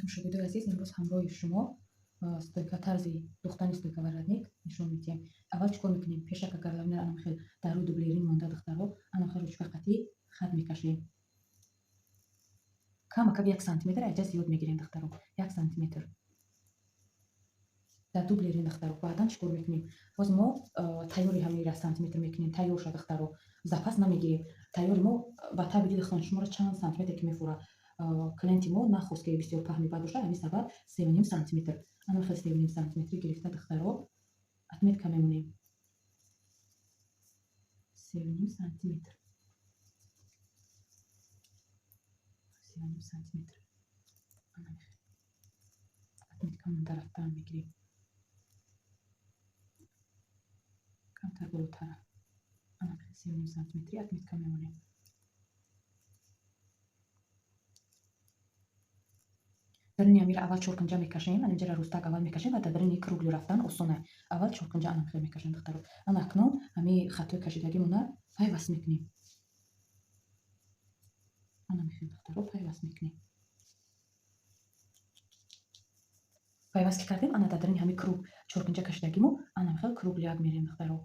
Алейкум, шогирдои азиз. Имрӯз ҳамроҳи шумо стойка, тарзи духтани стойка воротник нишон медиҳем. Аввал чӣ кор мекунем? Пешака горловина анам хел дар рӯи дублерин монда, духтаро, анам хел ручка қатӣ хат мекашем. Камакак 1 сантиметр аҷа зиёд мегирем, духтаро, 1 сантиметр дар дублерин, духтаро. Баъдан чӣ кор мекунем? Боз мо тайёри ҳамира сантиметр мекунем. Тайёр ша, духтаро, запас намегирем. Тайёри мо ба таби дили худтон, шуморо чанд сантиметр ки мефура. Клиенти мо нахост, ки бисёр паҳни бад бошад, ҳамин сабаб 3,5 сантиметр. Ана хел 3,5 сантиметри гирифта, духтаро, отметка мемонем. 3,5 сантиметр, 3,5 сантиметр отметка монда рафтан мегирем. Камтар болотара ана хел 3,5 сантиметри отметка мемонем. Даруни амира аввал чоркунҷа мекашем, анинҷара рӯстак аввал мекашем ва дар даруни круглый рафтан осона. Аввал чоркунҷа анам хел мекашем, духтаро. Ана акнун ҳами хатҳои кашидагимона пайваст мекунем. Ана мехел, духтаро, пайваст мекунем. Пайваст ки кардем, ана дар даруни ҳами круг чоркунҷа кашидагимо ана хел кругляк мерем, духтаро.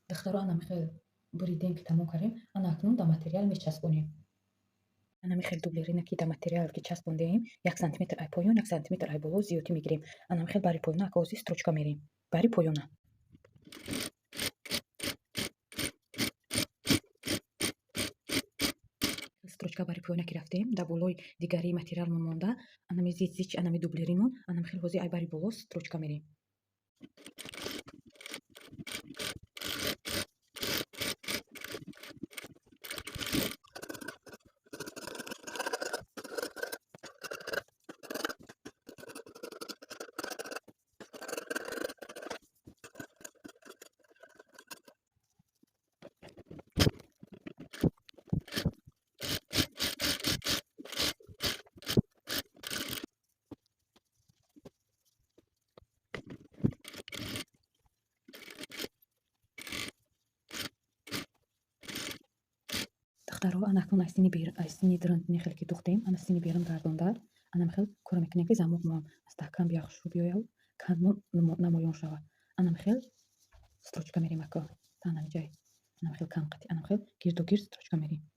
Духтаро, ана михел буридем ки тамом кардем, ана акнун да материал мечаспонем. Ана михел дублерина ки да материал ки часпондем, 1 сантиметр ай поён, 1 сантиметр ай боло зиёдӣ мегирем. Ана михел бари поёна ака строчка мерем. Бари поёна. Строчка бари поёна ки рафтем, дар болои дигари материалмон монда, анами зич зич анами дублеринмон, ана михел ҳози ай бари боло строчка мерем. Духтаро, ана акнун айсини дурун хел ки духтем, ана сини берун гардонда, ана михел кора мекунем, ки замокмон мустаҳкам бия, хушрӯ биёяд, кандмон намоён шавад. Ана михел строчка мерем ака. Та анами ҷай. Ана михел кам қати, ана михел гирду гирд строчка мерем.